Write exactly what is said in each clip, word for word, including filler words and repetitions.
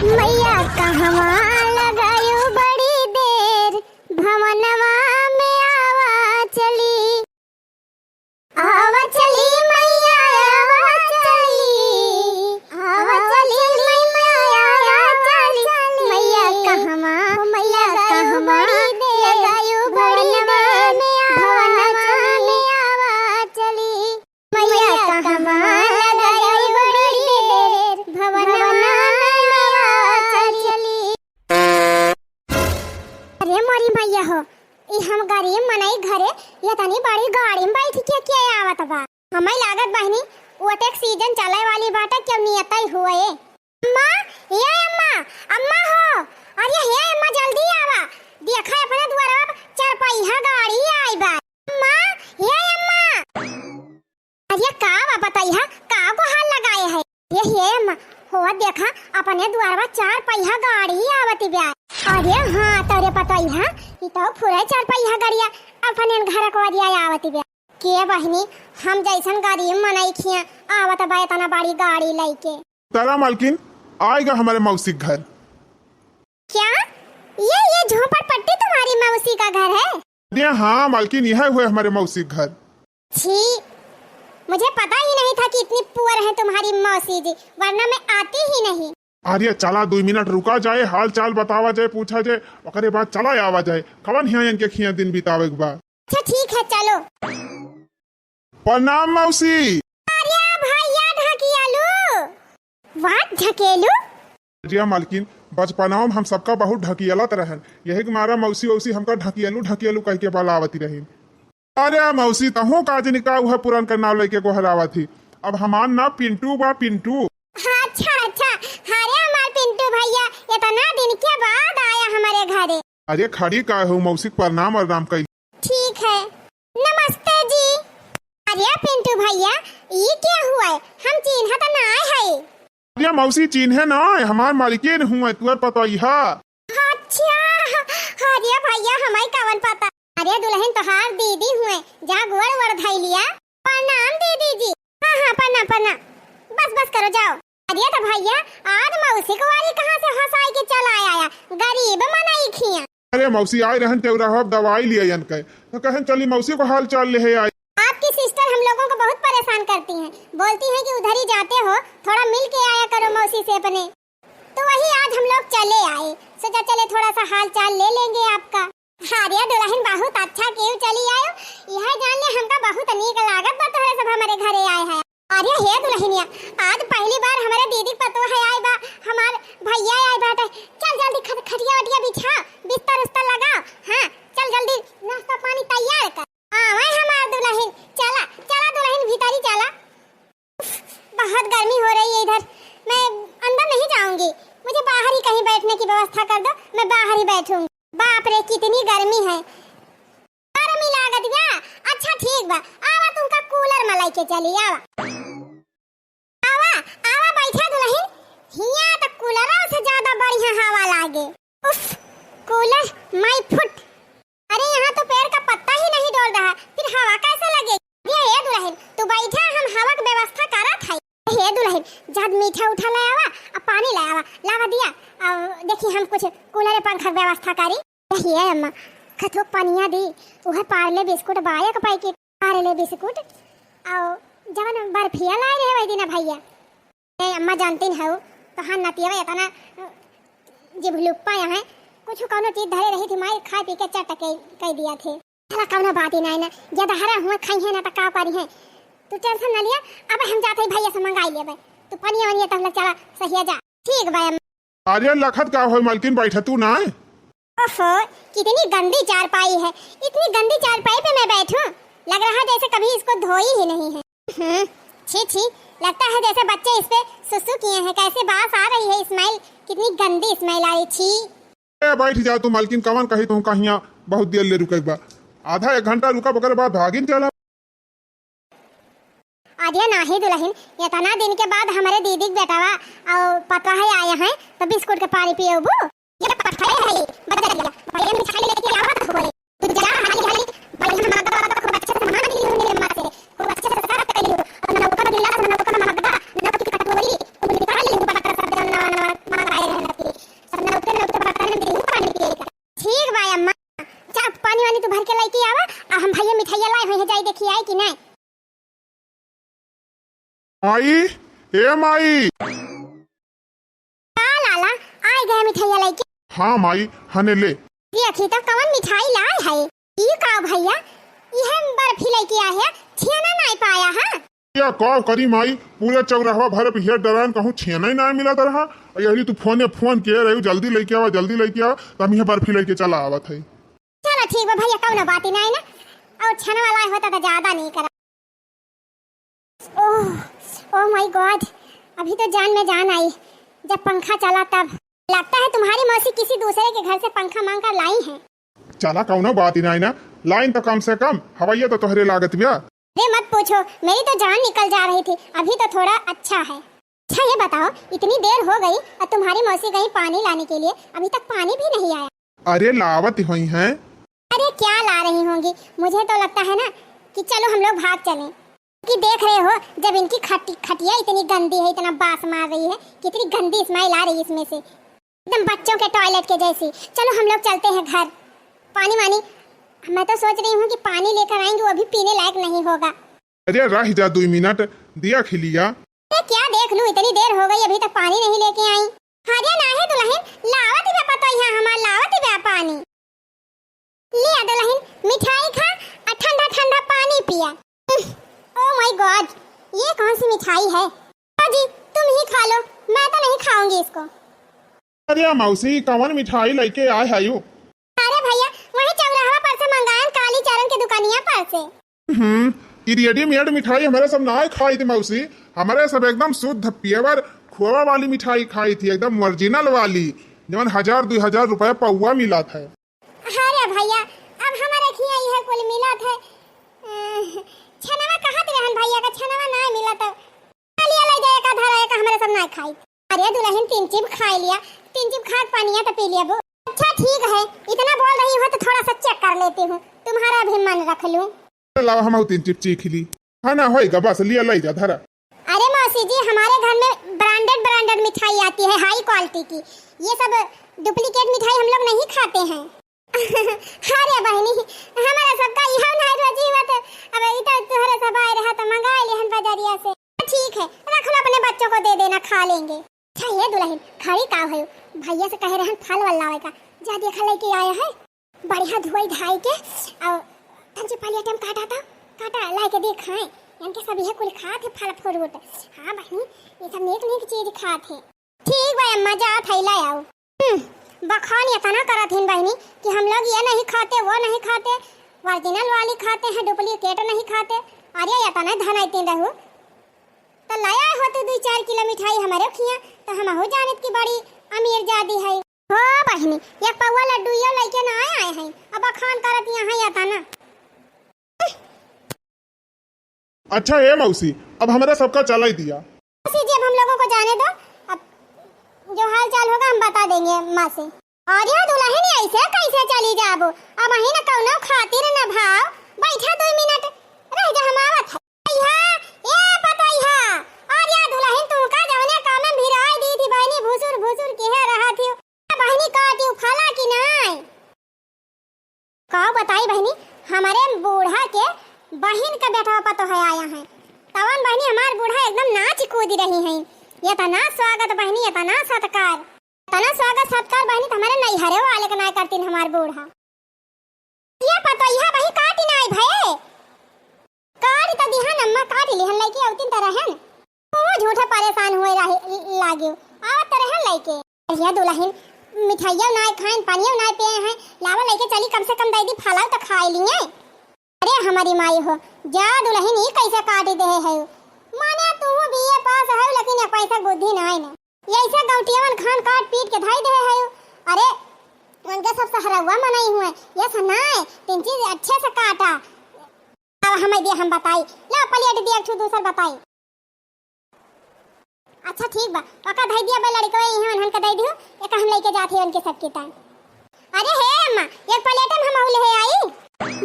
मैया कहवा लगायो बड़ी देर, भवनवा में आवा चली। आवा चली मैया, आवा चली, आवा चली मैया, आवा चली। मैया कहवा, मैया कहवा लगायो बड़ी देर, भवनवा में आवा चली। मैया कहवा लगायो बड़ी देर, भवनवा में आवा चली। अरे मोरी मैया हो, ई हम गरीब मनई घरे एतनी बड़ी गाड़ी में बैठ के के आवत बा? हमें लागत बहिनी, ओटेक सीजन चले वाली बाटे, केहू नियतई हुए। अम्मा, ए अम्मा, अम्मा हो, अरे हे अम्मा जल्दी आवा, देखा अपने दुआरवा पर चार पहिया गाड़ी आई बा। अम्मा, ए अम्मा। अरे का बा बताई हा, का गोहार लगाए है? ये हे अम्मा, हो देखा, अपने दुआरवा चार पहिया गाड़ी आवत बा। अरे हाँ, तोरे पतोहिया, ई तो फुरे चार पहिया गाड़िया अपने घर को दिया आवत बा। के बहिनी, हम जैसन गरीब मनई खिया आवत बा इतना बड़ी गाड़ी लइके। तारा मालकिन, आएगा हमारे मौसी के घर। क्या? ये, ये झोपड़पट्टी तुम्हारी मौसी का घर है? अरे हाँ मालकिन, यह हुए हमारे मौसी के घर। छी, मुझे पता ही नहीं था कि इतनी पुअर है तुम्हारी मौसी जी, वरना मैं आती ही नहीं। अरे चला, दुई मिनट रुका जाए, हाल चाल बतावा जाए, पूछा जाए, ओकरे बाद चला आवा जाए। कवन हिया इनके खिया दिन बितावे के बा। अच्छा ठीक है, चलो। प्रणाम मौसी। अरे भैया ढकियालू, वाह ढकेलू। जिया मालकिन, बचपना में हम सबका बहुत ढकियलत रहन, यही के मारा मौसी वौसी हमका ढकियलू ढकियलू कह के बलावती रही। अरे मौसी, तहूँ का जनी का उहे पुरनका नाव लइके गोहरावत ही। अब हमार नाव पिंटू बा, पिंटू। अच्छा, अच्छा। अरे हमार पिंटू भैया, इतना दिन के बाद आया हमारे घरे। अरे खड़ी का हो मौसी, प्रणाम और राम कई। ठीक है, नमस्ते जी। अरे पिंटू भैया, ई क्या हुआ है? हम चिन्हत ना है। अरे मौसी, चिन्हे ना है, हमार मालकिन हुए, तुअर पतोहिया। अच्छा, अरे भैया, हमें कवन पता। अरे दुलहिन तोहार दीदी हुए, जा गोड़ वोड़ धई लिया। प्रणाम दीदी जी। हाँ, हाँ, प्रणाम, प्रणाम। बस, बस करो, जाओ। अरे तो भैया, आज मौसी को वाली कहाँ से हंसाई के चला आया? गरीब मनई खिया। अरे मौसी, आए रहन चौराहा दवाई लिए अन के, तो कहन चली मौसी को हाल चाल ले आई। आपकी सिस्टर हम लोगों को बहुत परेशान करती हैं, बोलती हैं कि उधर ही जाते हो, थोड़ा मिल के आया करो मौसी से अपने। तो वही आज हम लोग चले आए, सोचा चले थोड़ा सा हाल चाल ले लेंगे आपका। अरे दुलहिन बहुत अच्छा केहू चली आयो, यह जान ले हमका बहुत नीक लागत बा तोहरे सब हमरे घरे आए हैं। अरे हे दुलहिनिया, आज पहली बार हमरे दीदी पतोह है आए बा, हमार भैया आए बाटे। चल जल्दी खट-, खटिया वटिया बिछा, बिस्तर उस्तर लगा। हाँ चल जल्दी नाश्ता पानी तैयार कर। आवे हमार दुलहिन, चला चला दुलहिन भीतरी चला। बहुत गर्मी हो रही है इधर, मैं अंदर नहीं जाऊंगी, मुझे बाहर ही कहीं बैठने की व्यवस्था कर दो, मैं बाहर ही बैठूंगी। बाप रे कितनी गर्मी है, गर्मी लागत बा। अच्छा ठीक बा, आवा तुमका कूलर में लेके चली, आवा। आवा, आवा बैठा दुलहिन, हिया तो कूलर से ज्यादा बढ़िया हवा लागे। उफ, कूलर माई फुट। अरे यहाँ तो पेड़ का पत्ता ही नहीं डोल रहा, फिर हवा कैसे लगेगी? ये, ये दुलहिन, तू बैठा, हम हवा के व्यवस्था करत हई। हे दुलहिन, जाद मीठा उठा ले आवा, आ पानी ले आवा, लावा दिया, आ देखी हम कुछ कूलर पंखा के व्यवस्था करी। ये अम्मा, कथो पनिया दी, उहे पार्ले बिस्कुट बा एक पैकेट, पार्ले बिस्कुट, आ जवन बर्फिया लाए रहे वही दिन भैया। ए अम्मा जानती न हऊ, तोहार नतियवा एतना, अ, जिभलुप्पा यहाँ, कुछ कौनो चीज धरे रही थी, माई खाए पी के चट के कह दिया थे। चला कौनो बात ही नहीं ना, ज्यादा हरा हुआ खाई है ना तो का करी है, तू टेंशन ना लिया। अब हम जाते ही भैया से मंगाई लेबे, तू पनिया वनिया तो हम लोग चला सहिया जा। ठीक बा अम्मा। अरे लखत का होय मलकिन, बैठा तू ना। ओफो, कितनी गंदी चारपाई है, इतनी गंदी चारपाई पे मैं बैठूं? लग रहा जैसे कभी इसको धोई ही नहीं है। हम्म, छी छी, लगता है जैसे बच्चे इस पे सुसु किए हैं। कैसे बास आ रही है स्मेल, कितनी गंदी स्मेल आ रही, छी। ए बैठ जा तू मलकिन, कवन कही तू कहिया बहुत देर ले रुके बा, आधा एक घंटा रुका ओकरे बाद भागिन चला। अरे नाही दुलहिन, इतना दिन के बाद हमरे दीदी के बेटवा और पतोह आए हैं, तो बिस्कुट के पानी पियबू? ये पतोह है, बजा दिया, भैया मिठाई लेके आवत होए। तू जा हाली हाली, भैया हम मग्गा खूब अच्छे से मान ली हूँ मेरे माँ से, खूब अच्छे से साफ कर ली हूँ। और नौका गिलास, नौका मग्गा, नौकी कटोरी, तुम निकाल ली हूँ, बड़ा सब जन नवा नवा मंगाए हैं। ए, ए माई। का लाला, आइ गए मिठाइया लइके? हाँ माई, हने ले। देखी तो कवन मिठाई लाए है। ई का भइया, इहे बर्फी लइके आए है, छेना नाई पाया है? या का करी माई, पूरा चौराहा भर पियर डरान कहूँ छेना ही नाई मिलत रहा। यही तू फोने फोन किए रही, "जल्दी लइके आवा, जल्दी लइके आवा," त हम इहे बर्फी लइके चला आवत है। चलो ठीक बा भइया, कउनो बात ही नाई ना। अउर छेना वाला होता तो ज्यादा नहीं करा। ओह, oh my God, अभी तो जान में जान आई, जब पंखा चला तब। लगता है तुम्हारी मौसी किसी दूसरे के घर से पंखा मांग कर लाई है। चला, कउनो बात ही नाई ना, लाइन तो कम से कम, हवइया तो तोहरे लागत बिया। अरे मत पूछो, मेरी तो जान निकल जा रही थी, अभी तो थोड़ा अच्छा है। अच्छा ये बताओ, इतनी देर हो गई और तुम्हारी मौसी गई पानी लाने के लिए, अभी तक पानी भी नहीं आया। अरे लावत हुई हैं। अरे क्या ला रही होंगी, मुझे तो लगता है ना कि चलो हम लोग भाग चलें। कि देख रहे हो, जब इनकी खटी-, खटिया इतनी गंदी है, इतना बास मार रही है, कितनी गंदी smell आ रही है इसमें से, एकदम बच्चों के toilet के जैसी। चलो हम लोग चलते हैं घर, पानी वानी। मैं तो सोच रही हूँ कि पानी लेकर आएंगे, वो भी पीने लायक नहीं होगा। अरे रह जा दुई मिनट, दिया खिलिया। अरे क्या देख लूँ, इतनी देर हो गई, अभी तक पानी नहीं लेके आई। अरे नाहीं दुलहिन, लावत बा पतोहिया हमार, लावत बा पानी। लिया दुलहिन, मिठाई खा अउर ठंडा ठंडा पानी पिया। Oh my God, ये कौन सी मिठाई है? लो जी, तुम ही खा लो, मैं तो नहीं खाऊंगी इसको। अरे मौसी, कवन मिठाई लइके आए हयू? अरे भइया, वही चौराहा पर से मंगायन काली चरण के दुकानिया पर से। हम्म, ई readymade मिठाई हमरे सब नाहीं खाइत मौसी, हमरे सब एकदम शुद्ध pure खोवा वाली मिठाई खाइत ही, एकदम original वाली, जवन हजार दुई हजार रुपया पौवा मिलत है। अरे भइया, अब हमरे खिया इहे कुल मिलत है। अ, छनवा कहत रहन भइया का छनवा नाहीं मिलत है। चलिए ले जाए का धरा है का हमरे सब नाहीं खाई। अरे दुलहिन, तीन चिप खाई लिया, तीन चिप खा के पनिया तो पी लिया बो। अच्छा ठीक है, इतना बोल रही हो तो थोड़ा सा check कर लेती हूँ, तुम्हारा भी मन रख लूँ। लावा हम तीन चिप चीख ली। हाँ ना होएगा, बस लिया ले जा धरा। अरे मौसी जी, हमारे घर में branded branded मिठाई आती है, high quality की, ये सब duplicate मिठाई हम लोग नहीं खाते हैं। अरे बहिनी, हमारा सबका इहो नाई रोजी हुआ तो अब ई तो तुहरे सब आए रहा तो मंगाए लेहन बजरिया से। ठीक है, रख लो, अपने बच्चों को दे देना, खा लेंगे। अच्छा ये दुलहिन, खड़ी का भयो? भइया से कहे रहन फल वल लावे का, जा देखा लइके आया है। बढ़िया धोई धाई के अउर तंची पलिया टेम काटा था, काटा लाइके दे खाए। इनके सब यह कुल खात है फल fruit। हाँ बहिनी, ये सब नेक नेक चीज खात है। ठीक बा अम्मा, जा थैला आओ। हम्म, बखान इतना करत हिन बहिनी कि हम लोग ये नहीं खाते, वो नहीं खाते, original वाली खाते हैं, duplicate नहीं खाते। अरे इतना धन आइतीन रहू तो ले आए होते दुई चार किलो मिठाई हमरे खिया, तो हमहू जानित की बड़ी अमीर जादी है। हो बहिनी, एक पौवा लड्डू यो लइके ना आए, आए हैं, अब बखान करत यहाँ इतना। अच्छा ए मौसी, अब हमरा सबका चलाई दिया। मौसी जी, अब हम लोगों को जाने दो, अब जो हाल चाल होगा हम बता देंगे माँ से। अरे दुलहिन, ऐसे कैसे चली जाबो? अबहिन कउनो खातिर न भाव, बैठा दो मिनट, रह जा, हम आवत है। पतोहिया, ए पतोहिया, अरे दुलहिन, तू का जवने काम में भिराई दी थी बहिनी, भुसुर भुसुर किहे रहा थी, बहिनी काटी उफाला की नाई? का बताई बहिनी, हमरे बूढ़ा के बहिन का बेटवा पतोह आया है। तवन बहिनी हमार बूढ़ा एकदम नाच कूद रही हैं। इतना स्वागत बहिनी, इतना सत्कार, इतना स्वागत सत्कार बहिनी, तो हमरे नैहरे वाले के नाई करतीन हमार बूढ़ा। ये पतोहिया बहिनी काटी नाई भये। काट तो दिहन अम्मा, काट लिहन लइके अवतिन त रहन। तू झूठे परेशान हुए रहे लागियो। आवत त रहन लइके। अरे दुलहिन, मिठाइयो नाय खाइन, पानियो नाय पिए हैं। लावा लइके चली, कम से कम दे दी, फलाव त खाए लिए। अरे हमारी माई हो, जा दुलहिन, ई कैसे काट दे है? माने तू बीए पास है, लेकिन एक पैसा बुद्धि नाय न। यैसे गौटियवन खान काट पीट के धई दे है। अरे उनके सब सहरवा मनई हुए, ये सब नाय, तीन चीज अच्छे से काटा। अब हमें दिया, हम बताई। ला प्लेट दिया, एक ठो दूसर बताई। अच्छा ठीक बा, ओका धई दिया बा लड़कवे, इहाँ उन्हन के दे दियो, एक हम लेके जात ही उनके सबके ताई। अरे हे अम्मा, एक प्लेट में हम ले आई।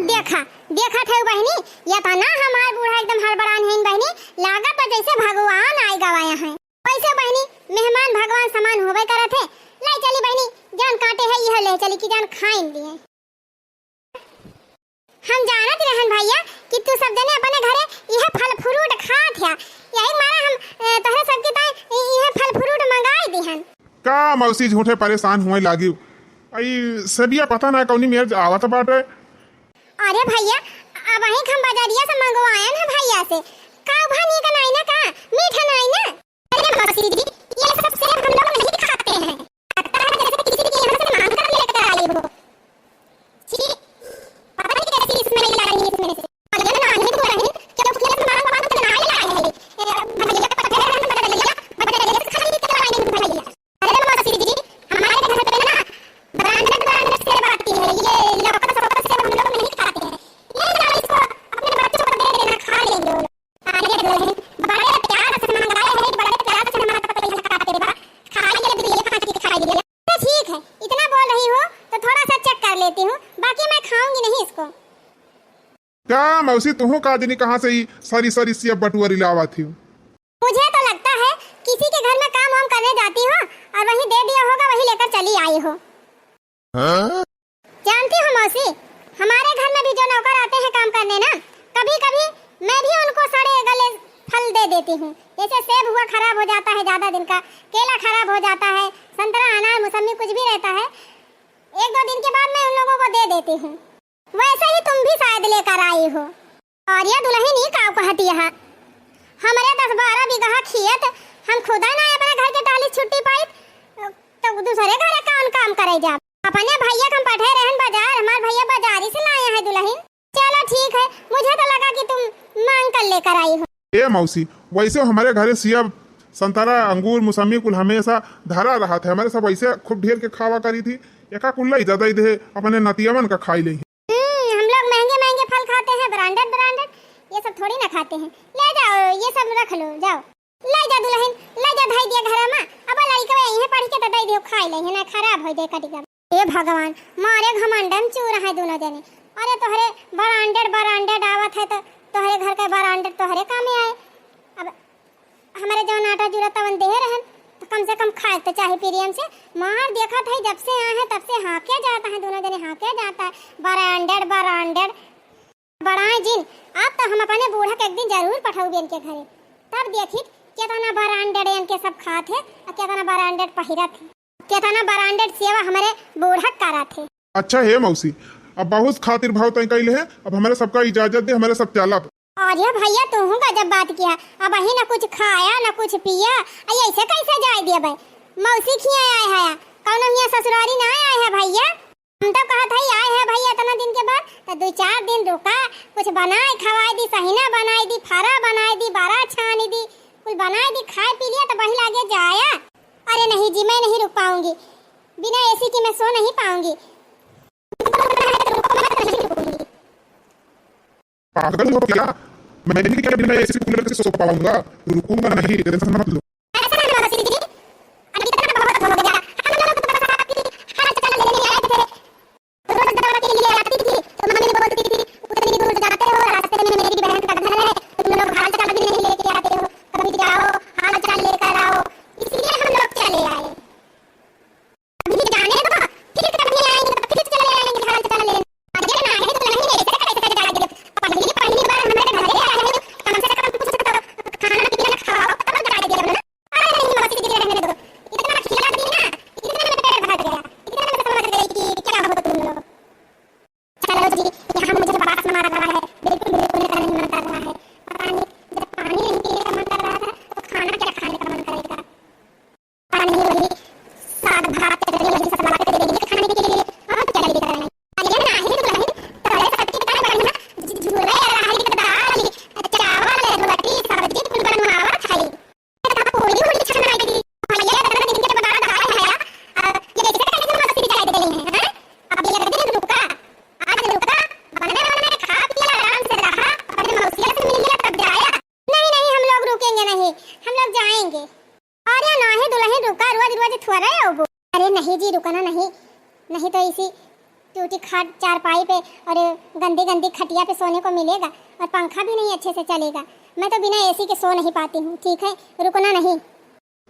देखा, देखा थे बहिनी, ये तो ना हमार बूढ़ा एकदम हड़बड़ान है बहिनी, लागत बा जैसे भगवान आए गवा यहाँ। वैसे बहिनी, मेहमान भगवान समान होबे करत है। ले चली बहिनी, जान काटे है, यह ले चली कि जान खाइन लिए। हम जानत रहन भैया कि तू सब जने अपने घरे यह फल फ्रूट खात है, यही मारा हम, अ, तोहरे सबके ताई इ-, इहे फल फ्रूट मंगाई दिहन। का मौसी झूठे परेशान हुए लागी? ई सेबिया पता ना कौनी मेर आवत बाटे। अरे भैया, अबहीं हम बजरिया से मंगवाएन है भैया से। का उभा नीक नाई ना का? मीठा नाई ना? अरे मौसी जी, ये सब सेब हम लोग नहीं खाते हैं। लगता है जैसे किसी के यहाँ से मांग कर लेकर आई हो। छी, पता नहीं कैसी smell आ रही है इसमें से। अरे ना, ये तो नहीं, क्योंकि ये सामान वामान तो नहीं लाए हैं। ए, भैया का पता है, हम बता दिया, बता दिया, खाली निकल आए नहीं भैया। अरे मौसी जी, हमारे घर पे ना branded, branded सेब आती है, ये local, local सेब हम लोग नहीं खाते हैं। ये लो, इसको अपने बच्चों को दे देना, खा लेंगे वो लोग। अरे दुल्हन, बड़े प्यार से मंगाए हैं, बड़े प्यार से हमारा पता है, खा के बा, खा ले, ये फांक के खा ले। तो ठीक है, इतना बोल रही हो तो थोड़ा सा check कर लेती हूँ, बाकी मैं खाऊंगी नहीं इसको। का मौसी, तुहू का जनी कहाँ से ई सरी सरी सेब बटुअरी लावत ही? मुझे तो लगता है किसी के घर में काम वाम करने जाती हो और वहीं दे दिया होगा, वही लेकर चली आई हो। हाँ? जानती हो मौसी, हमारे घर में भी जो नौकर आते हैं काम करने ना, कभी कभी मैं भी उनको सड़े गले फल दे देती हूँ। जैसे सेब हुआ, खराब हो जाता है ज़्यादा दिन का, केला खराब हो जाता है, संतरा, अनार, मौसमी कुछ भी रहता है, एक दो दिन के बाद मैं उन लोगों को दे देती हूँ। वैसे ही तुम भी शायद लेकर आई हो। और ये दुल्हन ही का कहती है, हमरे दस बारह बीघा खेत, हम खुदा ना अपने घर के टहली छुट्टी पाई, तो दूसरे घर कौन काम करे जा? अपने भैया के हम पठे रहन बाजार, हमार भैया बाजारी से लाए हैं दुल्हन। चलो ठीक है, मुझे तो लगा कि तुम मांग कर लेकर आई हो। ए मौसी, वैसे हमारे घरे सेब, संतरा, अंगूर, मौसमी कुल हमेशा धरा रहत है, हमारे सब वैसे खूब ढेर के खावा करी थी, एका कुल्ला ही ज्यादा ही दे, अपने नतियावन का खाई ले। हम्म, हम लोग महंगे महंगे फल खाते हैं, branded branded, ये सब थोड़ी ना खाते हैं। ले जाओ, ये सब रख लो, जाओ। ले जा दुल्हन, ले जा, धई दिया घर में। अब लड़कवा यहीं पढ़ के तो दे दियो, खाई ले, ना खराब हो जाए कटिका। हे भगवान, मारे घमंडन चूर है दोनों जने। अरे तोहरे branded branded आवत है तो तोहरे घर के branded तोहरे कामे आए। अब हमारे जौन आटा जूरा तवन देहे रहन, तो कम से कम खाए तो चाहे प्रेम से। मार देखत है, जब से आए हैं, तब से हाँके जाता है, दोनों जने हाँके जाता है, branded, branded। बड़ाए जिन, अब तो हम अपने बूढ़ा के एक दिन जरूर पठौबे इनके घरे, तब देखित केतना branded इनके सब खात है, और केतना branded पहिरत है, केतना branded सेवा हमारे बूढ़ा करत है। अच्छा हे मौसी, अब बहुत खातिर भाव तय कैले है, अब हमारे सबका इजाजत दे, हमारे सब चलब। अरे भैया, तू गजब बात किया। अबहीं ना कुछ खाया, ना कुछ पिया, आ ऐसे कैसे जाए दिया भाई? मौसी खिया आए है, कौनो हियाँ ससुरारी ना आए है भैया। हम तो कहत है आए है भैया इतना दिन के बाद, तो दो चार दिन रुका, कुछ बनाए खवाए दी, सहिना बनाए दी, फरा बनाए दी, बरा छानी दी, कुछ बनाए दी, खाए पी लिया तो वही लागे जाया। अरे नहीं जी, मैं नहीं रुक पाऊंगी, बिना एसी के मैं सो नहीं पाऊंगी। पागल हो क्या? मैंने क्या बिना एसी कूलर के सो पाऊंगा? रुकूंगा नहीं, टेंशन मत लो। ऐसा नहीं बाबा जी, अभी इतना बहुत हो गया। हम लोग तो बस आपकी हालत चाल लेने आए थे। रोज दवा के लिए आती थी, तो मम्मी बोलती थी, "उतनी दूर जाते हो, रास्ते में मेरी बहन का घर है, तुम लोग हाल चाल भी नहीं लेके आते हो, कभी जाओ, हाल चाल लेकर आओ।" इसलिए हम लोग चले आए। अभी जाने दो, फिर कभी आएंगे तो फिर चले आएंगे, हाल चाल लेने। अरे ना है तो नहीं, ऐसे कैसे जाएंगे? पहली, पहली बार हमारे घर आ रहे हो, कम से कम कुछ तो खाना पीना खाओ, तब जाएंगे ना। अरे नहीं, मौसी जी, रहने दो। इतना खिला दी ना, इतना में पेट भर गया, इतना में समझ गई कि क्या हो तुम लोग। चलो जी, यहाँ मुझे बात सुना रहा है, बिल्कुल, बिल्कुल मेरा नहीं मन कर रहा है। पता नहीं, जब पानी नहीं पीने का मन कर रहा था, तो खाना क्या खाने का मन करेगा? पानी वही साग भात चटनी वही सब ला के दे देंगे खाने के लिए, और क्या लेके आए? अरे ना, ये तो नहीं, तो ऐसा सबके कितना बढ़िया, झूला रहा है, दाल, चावल, रोटी, सब्जी, कुल बनवावा खाई। पूरी होली छनाई दी। भैया इतना दिन के बाद आया है, अब ये कैसे कैसे मस्ती दिखाई दे रही है, हैं? अब ये दिन रुका, आज रुका, बनने वाला में खा पिया, आराम से रहा, अपने मौसिया से मिल लिया, तब जाया। नहीं, नहीं, हम लोग रुकेंगे नहीं, हम लोग जाएंगे। अरे नहीं दुल्हन रुका, रोज रोज थोड़ा आऊबो। अरे नहीं जी, रुकना नहीं, नहीं तो इसी टूटी खाट चारपाई पे और गंदी गंदी खटिया पे सोने को मिलेगा और पंखा भी नहीं अच्छे से चलेगा। मैं तो बिना एसी के सो नहीं पाती हूँ, ठीक है, रुकना नहीं।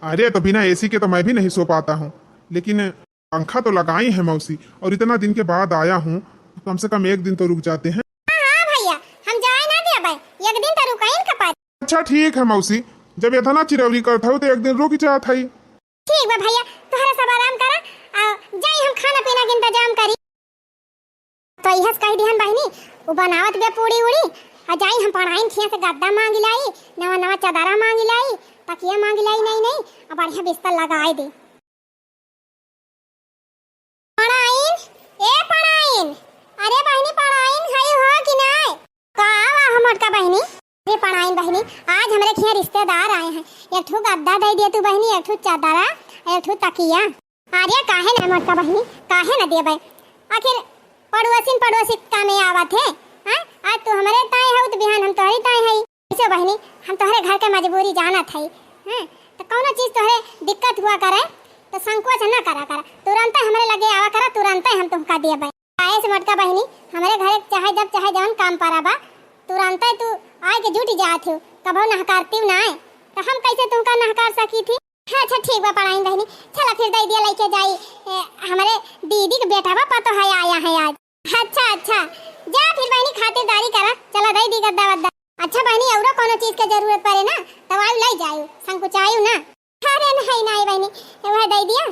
अरे, तो बिना एसी के तो मैं भी नहीं सो पाता हूँ, लेकिन पंखा तो लगाई है मौसी, और इतना दिन के बाद आया हूँ, तो कम से कम एक दिन तो रुक जाते हैं। हाँ, हाँ भैया, हम जाए ना देबै, एक दिन तो रुकाइन का पारी। अच्छा ठीक है मौसी, जब एतना चिरौरी करत हऊ, तो एक दिन रुक जात हई। ठीक बा भइया, तोहरा सब आराम करा, आ जाई हम खाना पीना के इंतजाम करी। तो इहस कह दिहन बहिनी, उ बनावत बे पूड़ी उड़ी, आ जाई हम पड़ाइन खिया से गद्दा मांग लाई, नवा नवा चदरा मांग लाई, तकिया मांग लाई, नहीं नहीं, आ बढ़िया बिस्तर लगाए दे। पड़ाइन, ए पड़ाइन, अरे बहिनी पड़ाइन हई हो कि नाय? का आवा हो मोटका बहिनी? अरे पड़ाइन बहिनी, आज हमरे खिया रिश्तेदार आए हैं, एक ठो गद्दा दे दे तू बहिनी, एक ठो चदरा, एक ठो तकिया। अरे काहे ना मोटका बहिनी, काहे ना देबे? आखिर पड़ोसिन पड़ोसी का में आवत है, हैं? आज तू हमरे ताई हऊ तो बिहान हम तोहरी ताई हई। ऐसे बहिनी, हम तोहरे घर के मजबूरी जानत हई, हैं? तो कौनो चीज तोहरे दिक्कत हुआ करे, तो संकोच ना करा करा, तुरंते हमरे लगे आवा करा, तुरंते हम तुमका देबे। काहे से मोटका बहिनी, हमरे घरे चाहे जब चाहे जौन काम परा बा, तुरंते तू आए के जुट जात हो, कबो नहकारती ना आए, तो हम कैसे तुमका नहकार सकी थी? अच्छा ठीक बा पड़ाइन बहिनी, चला फिर दे दिया लेके जाई, ए, हमरे दीदी के बेटा बा पतो है आया है आज। अच्छा अच्छा, जा फिर बहिनी खातिरदारी करा, चला दे दी गद्दा वद्दा। अच्छा बहिनी, औरो कोनो चीज के जरूरत पड़े ना, तो आयु ले जायु, संकुचायु ना। अरे नहीं नहीं बहिनी, वह दे दिया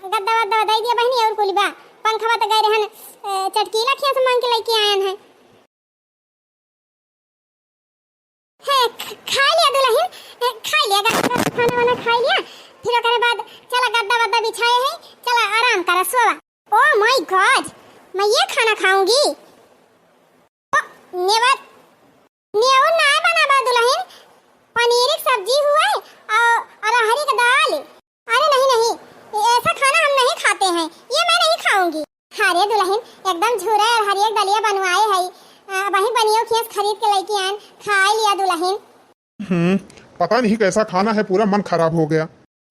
गद्दा वद्दा दे दिया बहिनी, और कुल बा। पंखवा तो गए रहन, ए, चटकीला खिया से मांग के लेके आयन है। हे, ख-, खा लिया दुलहिन, हे, खा लिया, गा-, गा-, खाना वाना खा लिया, फिर ओकरे बाद चला गद्दा वद्दा बिछाए है, चला आराम करा, सोवा। Oh my God, मैं ये खाना खाऊंगी? ओ, नेवर, नेवर ना बना बा दुलहिन, पनीर की सब्जी हुआ है और, और अरहरी का दाल। अरे नहीं नहीं, ऐसा खाना हम नहीं खाते हैं, ये मैं नहीं खाऊंगी। अरे दुलहिन, एकदम झूरे और हरियर दलिया बनवाए है, आ, वही बनियो खेस खरीद के लेके आन, खाए लिया दुलहिन। हम्म, पता नहीं कैसा खाना है, पूरा मन खराब हो गया।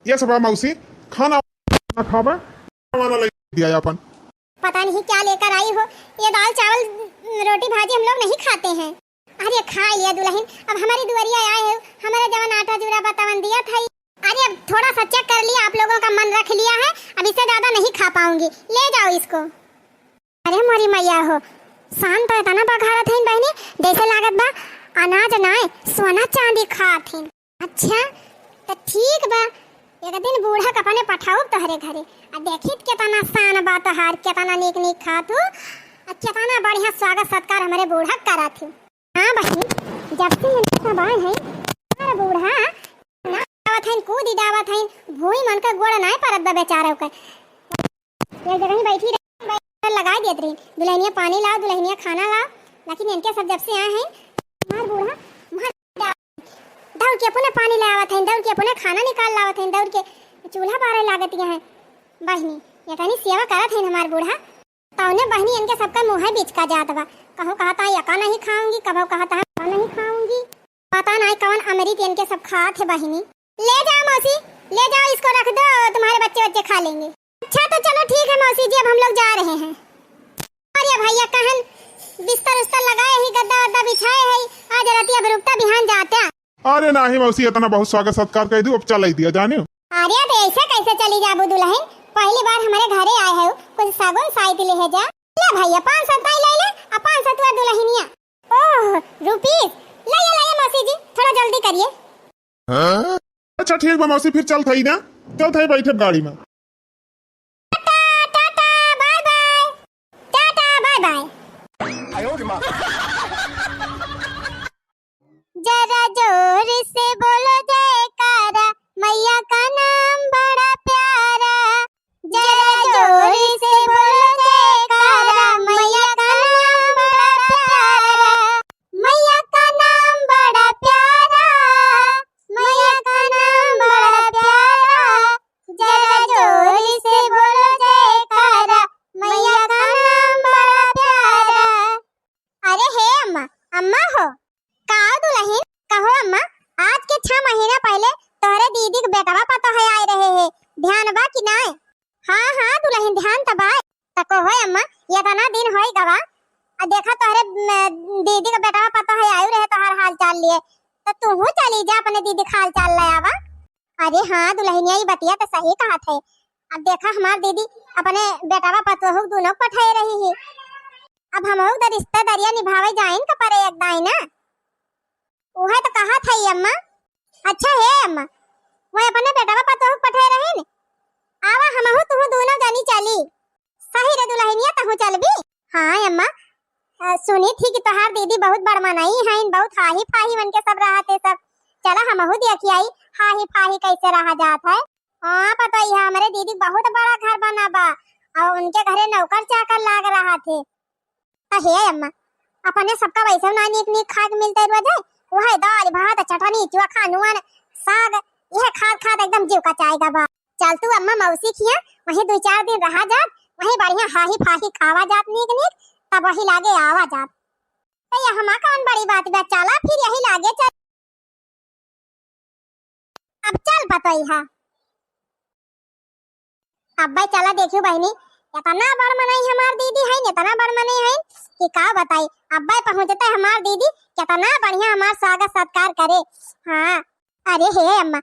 ये सब मौसी खाना ना खावा, खाना ले दिया अपन। पता नहीं क्या लेकर आई हो, ये दाल चावल रोटी भाजी हम लोग नहीं खाते हैं। अरे खा लिया दुलहिन, अब हमारी दुआरिया आए हो, हमारे जवन आटा जूरा बा तवन दिया था। अरे अब थोड़ा सा चेक कर लिया, आप लोगों का मन रख लिया है, अब इससे ज्यादा नहीं खा पाऊंगी, ले जाओ इसको। अरे मोरी मैया हो, शान तो इतना बघारत हईन बहिनी, जैसे लागत बा अनाज नाय सोना चांदी खात हईन। अच्छा, त ठीक बा, एक दिन बूढ़ा के अपने पठाउब तोहरे घरे, आ देखित केतना शान बा तोहार, केतना नीक नीक खात हू, आ केतना बढ़िया स्वागत सत्कार हमरे बूढ़ा के करत हू। हाँ बहिन, जब से इनके सब आए हैं, हमार बूढ़ा ना आवत हैं, कूद डावत हैं, भूई मन का गोड़ नाय परत बा बेचारा ओकर। एक जगह ही बैठी रही, बैठ लगा देत रही, दुल्हनिया पानी लाओ, दुल्हनिया खाना लाओ, लेकिन इनके सब जब से आए हैं, हमार बूढ़ा वहाँ दौड़ के अपने पानी ले आवत हैं, दौड़ के अपने खाना निकाल लावत हैं, दौड़ के चूल्हा बारे लागत हैं। बहिनी, ये तनी सेवा करत हैं हमार बूढ़ा। तौने बहिनी इनके सबका मुँह बिचका जात बा। कहो कहत हैं, "यका नहीं खाऊंगी," कबो कहत हैं, "यका नहीं खाऊंगी।" पता नहीं कौन अमृत इनके सब खात है बहिनी। ले जाओ मौसी, ले जाओ, इसको रख दो, तुम्हारे बच्चे बच्चे खा लेंगे। अच्छा तो चलो ठीक है मौसी जी, अब हम लोग जा रहे हैं। अरे भैया कहन बिस्तर उस्तर लगाए ही, गद्दा वद्दा बिछाए है, आज राती अब रुकता बिहान जाता। अरे नाही मौसी, इतना बहुत स्वागत सत्कार कइ दू, अब चलइ दिया जाने। अरे, तो ऐसे कैसे चली जाबू दुलहिन? पहली बार हमरे घरे आए हो, कुछ सागुन साइत लेहे जा। ले भैया, पाँच सौ ताई ले ले, आ पाँच सौ तुआ दुलहिनिया। ओह, रुपीस, लाइए, लाइए मौसी जी, थोड़ा जल्दी करिए। हाँ? अच्छा ठीक बा मौसी, फिर चलत हई ना, चलत हई, बैठे गाड़ी में। Tata, tata, bye bye. Tata, bye bye. जरा जोर से बोलो जयकारा, मैया का नाम बड़ा प्यारा। जरा जोर से बोलो जयकारा, मैया का नाम बड़ा प्यारा। मैया का नाम बड़ा प्यारा, मैया का नाम बड़ा प्यारा। जरा जोर से बोलो जयकारा, मैया का नाम बड़ा प्यारा। अरे हे अम्मा, अम्मा हो। का दुलहिन, कहो अम्मा, आज के छह महीना पहले तोहरे दीदी के बेटवा पतोह आए रहे हे, ध्यान बा कि नाय? हाँ, हाँ दुलहिन, ध्यान त बा। त कहो अम्मा, एतना दिन होई गवा, आ देखा तोहरे, म, दीदी के बेटवा पतोह आयु रहे तोहार हाल चाल लिए, त तूहू चली जा अपने दीदी के हाल चाल ले आवा। अरे हाँ दुलहिनिया, ई बतिया त सही कहत है। अब देखा हमार दीदी अपने बेटवा पतोहू दुनों पठाए रही ही, अब हमहू त रिश्तेदारिया निभावे जाइन का परे एक दाई ना। उहे त कहत हई अम्मा। अच्छा हे अम्मा, वह अपने बेटवा पतोह पठे रहिन, आवा हमहू तुहू दूनो जनी चली। सही रे दुलहिनिया, तहू चलबी? हाँ अम्मा। अ, सुनी थी कि तोहार दीदी बहुत बड़ मनई हईन, बहुत हाही फाही मन के सब रहत है सब। चला हमहू देखी आई हाही फाही कैसे रहा जात है। हाँ पतोहिया, हमरे दीदी बहुत बड़ा घर बना बा और उनके घरे नौकर चाकर लाग रहा थे। त हे अम्मा, अपने सबका वैसे ना नीक नीक खाए के मिलते रोज है, वह दाल भात चटनी चोखा नून साग, यह खात खात एकदम जीव कचाएगा बा। चल तू अम्मा मौसी खिया, वहीं दो चार दिन रहा जात, वहीं बढ़िया हाही फाही खावा जात नीक नीक, तब वही लागे आवा जात। तो ये हमा कौन बड़ी बात बा, चला फिर यही लागे चल। अब चल पतोहिया। अब्बे चला देखियो बहिनी, इतना बड़ मनई हमार दीदी है, इतना बड़ मनई है कि का बताई। अब्बे पहुँचते हमार दीदी कितना बढ़िया हमार स्वागत सत्कार करे। हाँ, अरे हे अम्मा,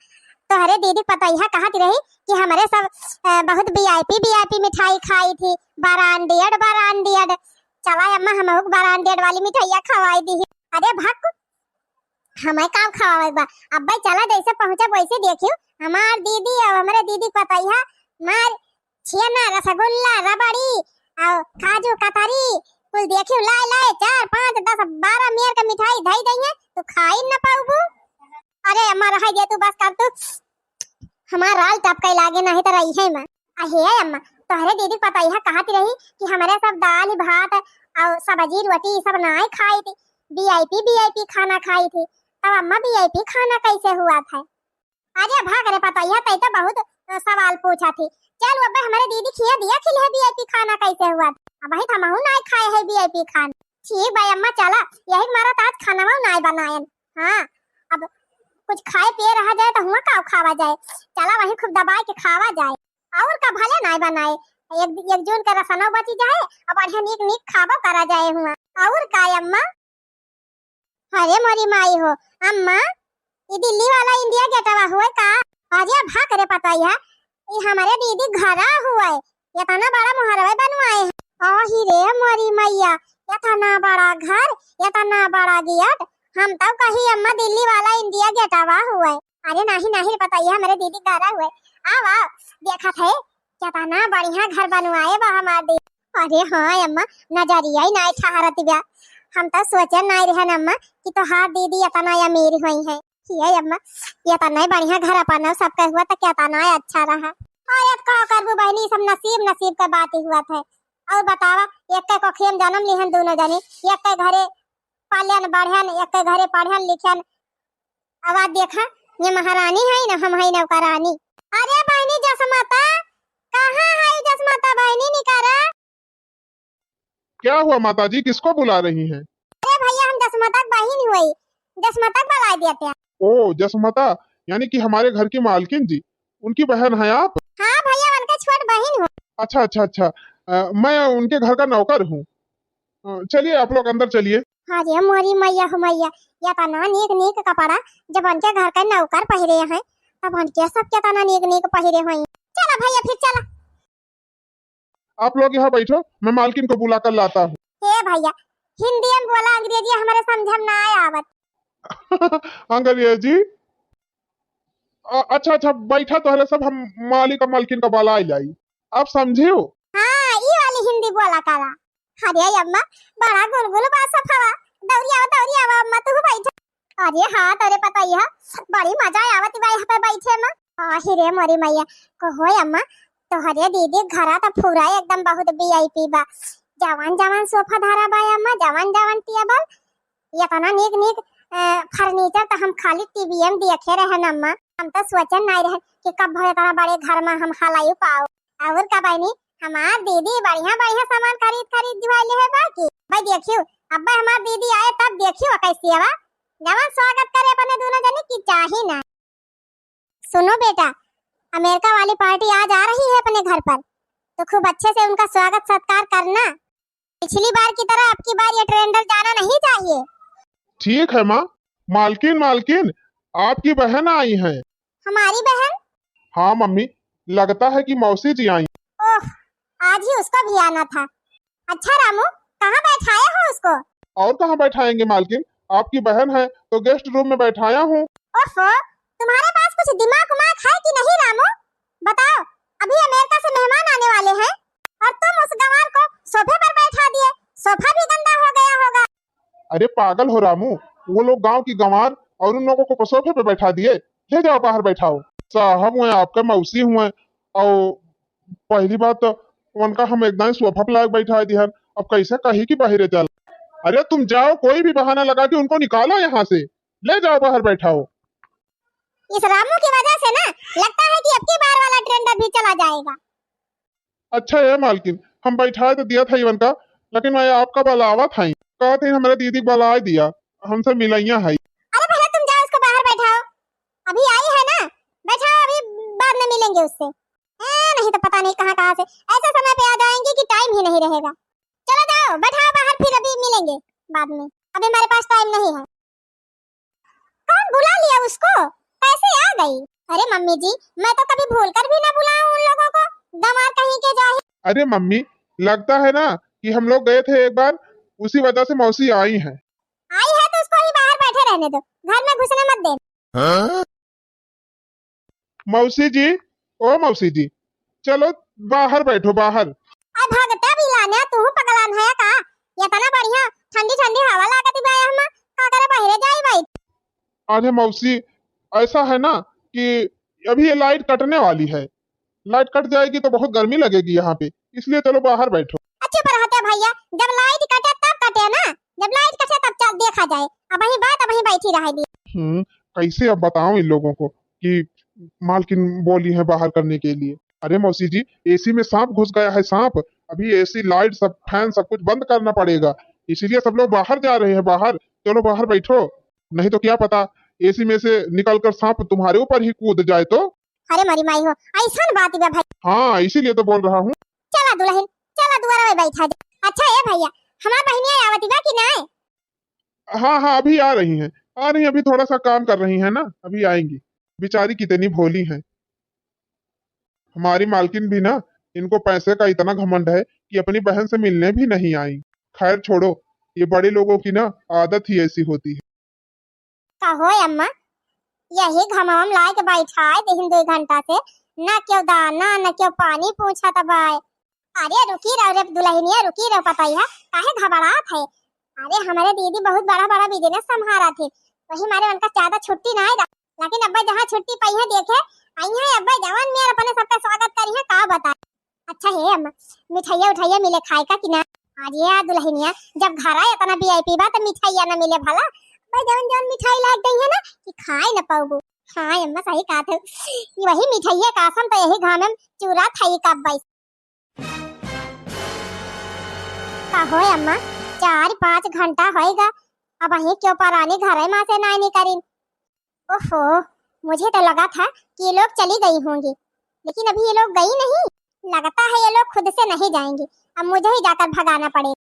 तोहरे दीदी पतोहिया कहत रही कि हमरे सब, अ, बहुत VIP VIP मिठाई खाई थी, ब्रांडेड ब्रांडेड। चला अम्मा, हमहू ब्रांडेड वाली मिठाइया खवाई दी। अरे भक, हमें काम खवावे बा। अब्बे चला, जैसे पहुँचब वैसे देखियो, हमार दीदी और हमरे दीदी पतोहिया मार छेना, रसगुल्ला, रबड़ी और काजू कतरी कुल देखियो, लाए लाए चार पाँच दस बारह मेर के मिठाई धई दइहे, तू खाई न पाउबू। अरे अम्मा रह दे तू, बस कर तू, हमार राल टपके लागे नहीं तो रही है मैं। अहे अम्मा, तोहरे दीदी पतोहिया कहत रही कि हमरे सब दाल भात और सब्जी रोटी सब नाय खाई थी, VIP VIP खाना खाई थी। तब अम्मा VIP खाना कैसे हुआ था? अरे भाग रे पतोहिया, तै तो बहुत, अ, सवाल पूछा थी। चल अब्बे हमरे दीदी खिया दिया खिल है VIP खाना कैसे हुआ था। अब वही हमहू नाय खाए है VIP खाना। ठीक भाई अम्मा चला, यही मारा तो आज खाना नाय बनायन। हाँ, अब कुछ खाए पिए रहा जाए तो हुआ का खावा जाए। चला वहीं खूब दबाए के खावा जाए। और का भले नाय बनाए, एक, एक जून के रसनो बची जाए, अब बढ़िया नीक नीक खाबो करा जाए हुआ। और का अम्मा? अरे मोरी माई हो, अम्मा, ई दिल्ली वाला इंडिया गेटवा हुए का? अरे भाग रे पतोहिया, ई हमरे दीदी घरा हुए, इतना बड़ा मोहरवे बनवाए हैं। आही रे मोरी मैया, इतना बड़ा घर, इतना बड़ा गेट, हम तो कही अम्मा दिल्ली वाला इंडिया गेटवा हुए। अरे नाही नाही रे पतोहिया, हमरे दीदी घरा हुए। आव आव, देखत है कितना बढ़िया घर बनवाए बा हमार दीदी। अरे हाँ अम्मा, नजरिया ही नाय ठहरत बा। हम तो सोचे नाय रहन अम्मा कि तोहार दीदी इतना अमीर हुई है। ये अम्मा, इतना बढ़िया घर अपना सबका हुआ तो कितना अच्छा रहा। अरे अब का करबू बहनी, सब नसीब नसीब का बात ही हुआ था। और बतावा, एक के कोखियन जन्म लिहन दोनों जने, एक के घरे पालन बढ़न, एक के घरे पढ़न लिखन। अब आज देखा, ये महारानी है ना, हम है नौकरानी। अरे बहनी जसमता, कहाँ है जसमता बहनी, निकरा? क्या हुआ माता जी, किसको बुला रही हैं? अरे भैया, हम जसमता के बहिन हुई, जसमता के बुला देते हैं। ओ जसमता, यानी कि हमारे घर की मालकिन जी, उनकी बहन हैं आप? हाँ भैया, उनका छोट बहिन हूँ। अच्छा अच्छा अच्छा, अ, मैं उनके घर का नौकर हूँ। अ, चलिए आप लोग अंदर चलिए। अरे मोरी मैया हो मैया, इतना नीक नीक कपड़ा जब उनके घर का नौकर पहिरे हैं, तब उनके सब कितना नीक नीक पहिरे हुई। चला भैया फिर चला। आप लोग यहाँ बैठो, मैं मालकिन को बुला कर लाता हूँ। हे भैया, हिंदी में बोला, अंग्रेजी हमरे समझ में ना आए आवत। अंग्रेजी? अ-, अच्छा अच्छा, बैठा तो है सब, हम मालिक और मालकिन का बुला लाई। आप समझियो? हाँ, ई वाली हिंदी बोला करा। अरे अम्मा, बड़ा गुलगुल बा सफवा। दौरी आवा, दौरी आवा अम्मा, तू बैठ। अरे हाँ, तोरे पतोहिया, बड़ी मजा आवत बा यहाँ पे बैठे में। आही रे मोरी मैया, कहो अम्मा, तोहरे दीदी घरा तो पूरा एकदम बहुत VIP बा। जवन जवन सोफा धरा बा अम्मा, जवन जवन टेबल, इतना नीक नीक, अ, फर्नीचर तो हम खाली टीवी में देखे रहन अम्मा। हम तो सोचन नहीं रहन कि कब इतना बड़े घर में हम हलाई पाओ। और का बहनी, हमार दीदी बढ़िया बढ़िया सामान खरीद खरीद जुआई ले है बाकी। भाई देखियो, अब्बे हमार दीदी आए तब देखियो कैसी हवा, जवन स्वागत करे अपने दोनों जने की चाही ना। सुनो बेटा, अमेरिका वाली पार्टी आज आ रही है अपने घर पर, तो खूब अच्छे से उनका स्वागत सत्कार करना। पिछली बार की तरह अब की बार ये ट्रेंडर जाना नहीं चाहिए। ठीक है माँ। मालकिन, मालकिन, आपकी बहन आई हैं। हमारी बहन? हाँ मम्मी, लगता है कि मौसी जी आई। ओह, आज ही उसको भी आना था। अच्छा रामू, कहाँ बैठाए हो उसको? और कहाँ बैठाएंगे मालकिन, आपकी बहन है तो गेस्ट रूम में बैठाया हूँ। ओहो, तुम्हारे पास कुछ दिमाग उमाग है कि नहीं रामू? बताओ, अभी अमेरिका से मेहमान आने वाले हैं और तुम उस गंवार को सोफे पर बैठा दिए। सोफा भी गंदा हो गया होगा। अरे पागल हो रामू, वो लोग गांव की गंवार और उन लोगों को सोफे पे बैठा दिए। ले जाओ बाहर बैठाओ। साहब हुए, आपका मौसी हुए, और पहली बात तो उनका हम एकदम सोफा पे लायक बैठा दिहन, अब कैसे कही कि बाहरे चल। अरे तुम जाओ, कोई भी बहाना लगा के उनको निकालो यहाँ से, ले जाओ बाहर बैठाओ। इस रामू की वजह से ना लगता है कि अब की बार वाला ट्रेंड अभी चला जाएगा। अच्छा है मालकिन, हम बैठाए तो दिया था इवन का, लेकिन मैं आपका बुलावा था, कहा था हमारे दीदी बुला दिया, हमसे मिलैया है। अरे पहले तुम जाओ उसको बाहर बैठाओ, अभी आई है ना, बैठाओ, अभी बाद में मिलेंगे उससे। ए, नहीं तो पता नहीं कहाँ कहाँ से ऐसे समय पे आ जाएंगे कि टाइम ही नहीं रहेगा। चलो जाओ बैठाओ बाहर, फिर अभी मिलेंगे बाद में, अभी हमारे पास टाइम नहीं है। कौन बुला लिया उसको? कैसे आ गई? अरे मम्मी जी, मैं तो कभी भूल कर भी ना बुलाऊं उन लोगों को, गंवार कहीं के जाहिल। अरे मम्मी, लगता है ना कि हम लोग गए थे एक बार, उसी वजह से मौसी आई हैं। आई है तो उसको ही बाहर बैठे रहने दो, घर में घुसने मत देना। हाँ? मौसी जी, ओ मौसी जी, चलो बाहर बैठो, बाहर। आ भगता बिलाने, तू पगलान है का? इतना बढ़िया ठंडी ठंडी हवा लागत बा हम का करे बाहरे जाई भाई? अरे मौसी, ऐसा है ना कि अभी ये लाइट कटने वाली है, लाइट कट जाएगी तो बहुत गर्मी लगेगी यहाँ पे, इसलिए चलो बाहर बैठो। अच्छे पर हटे भैया, जब लाइट कटे तब कटे ना, जब लाइट कटे तब चल देखा जाए। अब वही बात, अब वहीं बैठी रह दी। हम्म, कैसे अब बताऊं इन लोगों को कि मालकिन बोली है बाहर करने के लिए। अरे मौसी जी, एसी में सांप घुस गया है, सांप। अभी एसी, लाइट, सब फैन, सब कुछ बंद करना पड़ेगा, इसीलिए सब लोग बाहर जा रहे हैं, बाहर। चलो बाहर बैठो, नहीं तो क्या पता एसी में से निकलकर सांप तुम्हारे ऊपर ही कूद जाए तो। अरे मरी माई हो, ऐसन बात बा भाई। हाँ, इसीलिए तो बोल रहा हूँ। चला दुल्हन, चला दुआरा में बैठा दे। अच्छा ए भैया, हमार बहिनिया आवत बा कि नाय? हाँ हाँ, अभी आ रही हैं, आ रही हैं, अभी थोड़ा सा काम कर रही हैं ना, अभी आएंगी। बेचारी कितनी भोली हैं। हमारी मालकिन भी ना, इनको पैसे का इतना घमंड है कि अपनी बहन से मिलने भी नहीं आई। खैर छोड़ो, ये बड़े लोगों की ना आदत ही ऐसी होती है। कहो अम्मा, यही घमवा में लाइके बैठाए देहिन दो घंटा से, ना क्यों दाना ना क्यों पानी पूछत बाय। अरे रुकी रहो रे दुल्हनिया, रुकी रहो, पतैया काहे घबरात है? अरे हमारे दीदी बहुत बड़ा बड़ा बिजनेस संभारत है, वही मारे उनका ज्यादा छुट्टी ना आएगा, लेकिन अब्बा जहाँ छुट्टी पाई है देखे आई है अब्बा जवान मेर अपने सबका स्वागत करी है, का बताए। अच्छा हे अम्मा, मिठाइया उठाइया मिले खाए का कि ना? अरे यार दुल्हनिया, जब घरा इतना वीआईपी बा त मिठाइया ना मिले भला? भाई जवन जवन मिठाई लाग गई है ना कि खाए ना पाऊबू। हाँ अम्मा सही कहत हो, वही मिठाइया का असम तो यही घामे में चूरा थाई कब बाई। का हो अम्मा, चार पाँच घंटा होएगा, अब यही क्यों परानी घरे मा से नाई निकरिन? ओहो, मुझे तो लगा था कि ये लोग चली गई होंगी, लेकिन अभी ये लोग गई नहीं। लगता है ये लोग खुद से नहीं जाएंगी, अब मुझे ही जाकर भगाना पड़ेगा।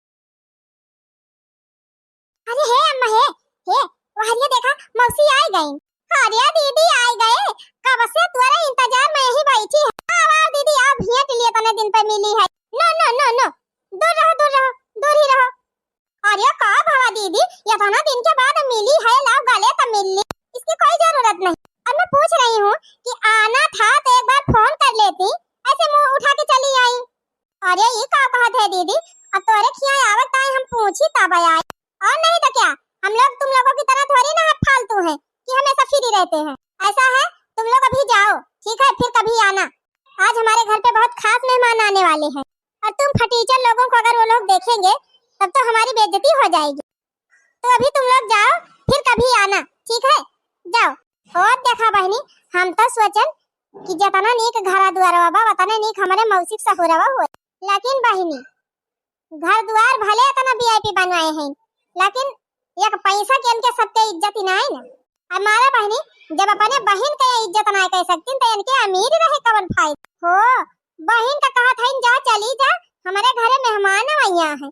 अरे हे अम्मा हे, हे, वहरिया देखा, मौसी आए गई। अरे दीदी आए गए, कब से तोरे इंतजार में यही बैठी है। आओ, आओ दीदी, आओ, भेंट लिए तने दिन पे मिली है। No, no, no, no, दूर रहो, दूर रहो, दूर ही रहो। अरे का भवा दीदी, इतना दिन के बाद मिली है, लाओ गले तो मिल ली, इसकी कोई जरूरत नहीं। और मैं पूछ रही हूँ कि आना था तो एक बार फोन कर लेती, ऐसे मुंह उठा के चली आई। अरे ये का कहत है दीदी, अब तोरे खिया आवत ताई हम पूछी तब आई। और नहीं तो क्या, हम लोग तुम लोगों की तरह थोड़ी ना फालतू हैं कि हमेशा फ्री रहते हैं। ऐसा है, तुम लोग अभी जाओ, ठीक है, फिर कभी आना। आज हमारे घर पे बहुत खास मेहमान आने वाले हैं। और तुम फटीचर लोगों को अगर वो लोग देखेंगे तब तो हमारी बेइज्जती हो जाएगी। तो अभी तुम लोग जाओ, फिर कभी आना, ठीक है, जाओ। और देखा बहनी, हम तो सोचन कि जतना नीक घरा दुआरवा बा, वतने नीक हमरे मौसिक सहुरवा होए। लेकिन बहनी, घर दुआर भले इतना वीआईपी बनवाए हैं, लेकिन एक पैसा के इनके सबके इज्जत ही ना है ना। हमारा बहनी, जब अपने बहिन के इज्जत ना कर सकतीन, तो इनके अमीर रहे कवन फायदा? हो, बहिन का कहत हईन, "जा, चली जा, हमरे घरे मेहमान अवैया हैं।"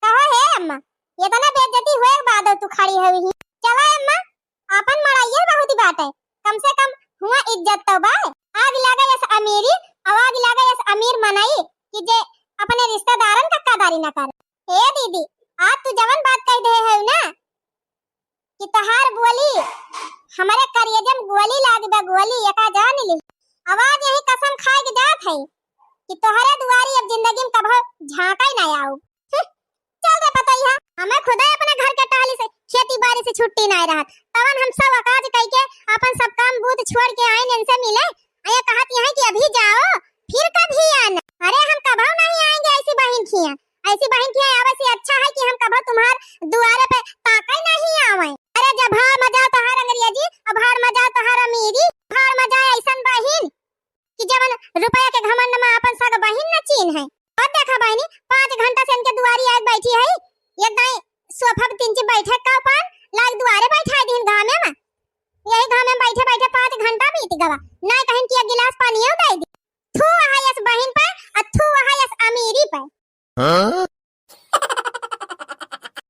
कहो, "हे अम्मा, इतना बेइज्जती हुए के बाद तू खड़ी हुई ही? चला अम्मा, आपन मड़ाइये बहुत ही बात है, कम से कम हुआ इज्जत तो बा। आग लागे यस अमीरी, और आग लागे यस अमीर मनई कि जे अपने रिश्तेदारन का कदारी ना करे।" हे दीदी, आज तू जवन बात कह दे है ना, कि तोहार बोली हमरे करेजा में गोली लाग बा, गोली, एका जान ली। आवाज यही कसम खाए के जात है कि तोहरे दुआरी अब जिंदगी में कभो झांका ही ना आऊ। हम्म, चल रे पतोहिया, हमें खुदा अपने घर के टहली से, खेती बारी से छुट्टी ना रहत, तवन हम सब अकाज कई के अपन सब काम बूत छोड़ के आइन इनसे मिले। आ ये कहत यहाँ कि अभी जाओ, फिर कभी आना। अरे हम कभो नहीं आएंगे ऐसी बहिन खिया, ऐसी बहिन खिया आवे से अच्छा है कि हम कभो तुम्हार दुआरे पे ताके नहीं आवे। अरे जब भाड़ मजा तोहार अंग्रेजी, अब भाड़ मजा तोहार अमीरी, भाड़ मजा ऐसन बहिन कि जवन रुपया के घमंड में आपन सग बहिन न चीन्हे। और देखा बहिनी, पाँच घंटा से इनके दुआरी आके बैठी है, एक दाई सोफा पे तीन ची बैठे का पान लाग दुआरे बैठा दीन घामे में। यही घामे में बैठे बैठे पाँच घंटा बीत गवा, ना कहिन कि एक गिलास पानी दे दी। थू वहा यस बहिन पे, और थू वहा यस अमीरी पे। हाँ?